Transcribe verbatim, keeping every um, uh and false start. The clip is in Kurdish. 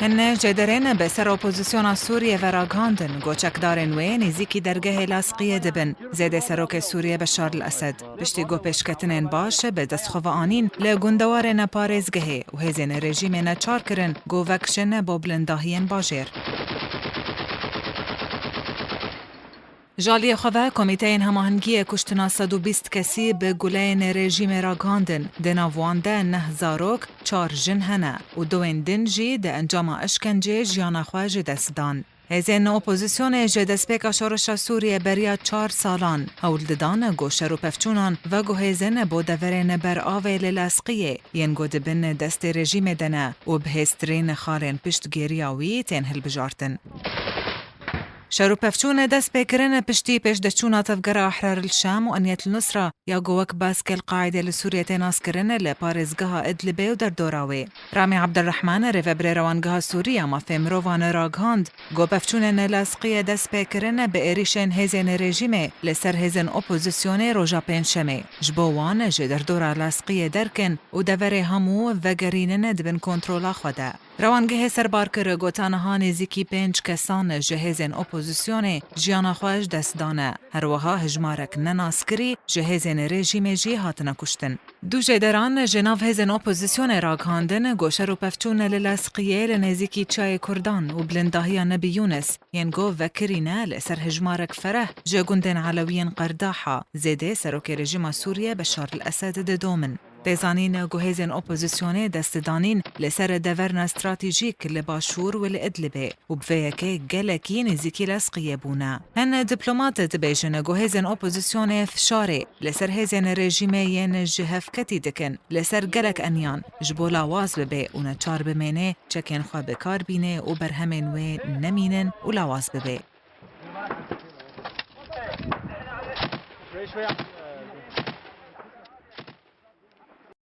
Hene jêderên bi ser opozisyona Sûriyê ve ragihandin, ku çekdarên wê nêzîkî dergehê Lasqiyê dibin. Zêdê serokê Sûriyê Beşar el Esed, piştî ku pêşketinên baş bi dest xwe ve anîn, li gundewarên parêzgehê û hêzên rejîmê neçar kirin ku vekişin bo bilindahiyên bajêr. Ji aliyê xwe ve, Komîteyên Hemahengiyê kuştina sed û bîst kesî bi guleyên rejîmê ragihandin. Di nav wan de neh zarok, çar jin hene û duwên din jî di encama eşkencê jiyana xwe ji dest dan. Hêzên opozisyonê ji destpêka şoreşa Sûriyê beriya çar salan hewl didan ku şer û pevçûnan veguhêzin bo deverên ber avê li Lasqiyê, yên ku di bin destê rejîmê de ne û bi hêztirîn xalên piştgiriya wî tên hilbijartin. Şer û pevçûn dest pê kirin piştî pêşdeçûna Tevgera Ehrar el Şam û Eniyet el Nusra, ya ku wek Bask el Qaide li Sûriyê tê naskirin, li parêzgeha Idlibê û derdora wê. Ramî Abdurrahman, rêveberê Rewangeha Sûrî ya Mafê Mirovan ragihand, ku pevçûnên Lasqiyê dest pê kirin bi êrîşên hêzên rejîmê li ser hêzên opozisyonê roja Pêncşemê. Ji bo wan ji derdora Lasqiyê derkin û deverê hemû vegerînin di bin kontrola xwe de. Rewangehê serbar kir, ku ta niha nêzîkî pênc kesan ji hêzên opozisyonê jiyana xwe ji dest dane. Her wiha hejmarek nenaskirî ji hêzên rejîmê jî hatine kuştin. Du jêderan ji nav hêzên opozisyonê ragihandin, ku şer û pevçûn li Lasqiyê li nêzîkî Çiyayê Kurdan û bilindahiya Nebî Yûnis, yên ku vekirîne, li ser hejmarek fereh ji gundên Elewiyên Qerdaha, zêdê serokê rejîma Sûriyê Beşar el Esed didomin. Tê zanîn ku hêzên opozisyonê dest danîn li ser deverna stratejîk li Başûr û li Idlibê û bi vê yekê gelekî nêzîkî Lasqiyê bûne. Hin diplomat dibêjin ku hêzên opozisyonê fişarê li ser hêzên rejîmê yên ji hevketî dikin li ser gelek eniyan, ji bo lawaz bibe û neçar bimêne çekên xwe bi kar bîne û berhemên wê nemînin û lawaz bibe.